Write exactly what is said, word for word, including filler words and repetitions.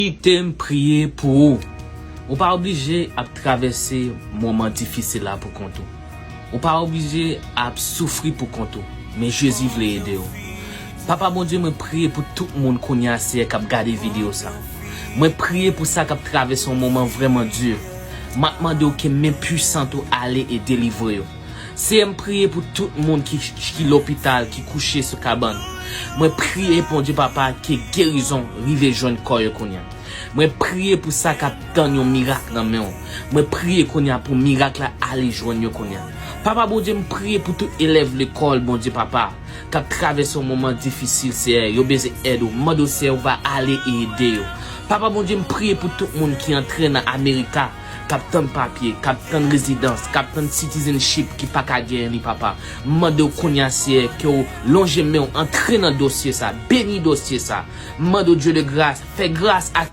Kite m priye pou ou. Ou pa oblije ap travèse moman difisil la pou kont ou. Ou pa oblije ap soufri pou kont ou. Men Jezi vle ede w. Papa Bondye, mwen priye pou tout moun kounye a, Seyè, k ap gade videyo sa. Mwen priye pou sa k ap travèse yon moman vrèman di. M ap mande w ke men pwisan ou ale e delivre yo. Seyè, m priye pou tout moun ki, ki lopital, ki kouche sou kabann. Mwen priye, Bondye Papa, ke gerizon rive jwenn kò yo kounye a. Mwen priye pou sa k ap tann yon mirak nan men w. Mwen priye kounye a pou mirak la ale jwenn yo kounye a. Papa Bondye, m priye pou tout elèv lekòl, Bondye Papa, k ap travèse yon moman difisil, Seyè. Yo bezwen èd ou. M mande w, Seyè, ou va ale e ede yo. Papa Bondye, m priye pou tout moun ki antre nan Amerika, k ap tann papye, k ap tann rezidans, k ap tann citizenship ki pa ka genyen li, Papa. M mande w kounye a, Seyè, ke w lonje men w, antre nan dosye sa, beni dosye sa. M mande w, Dye de gras, fè gras ak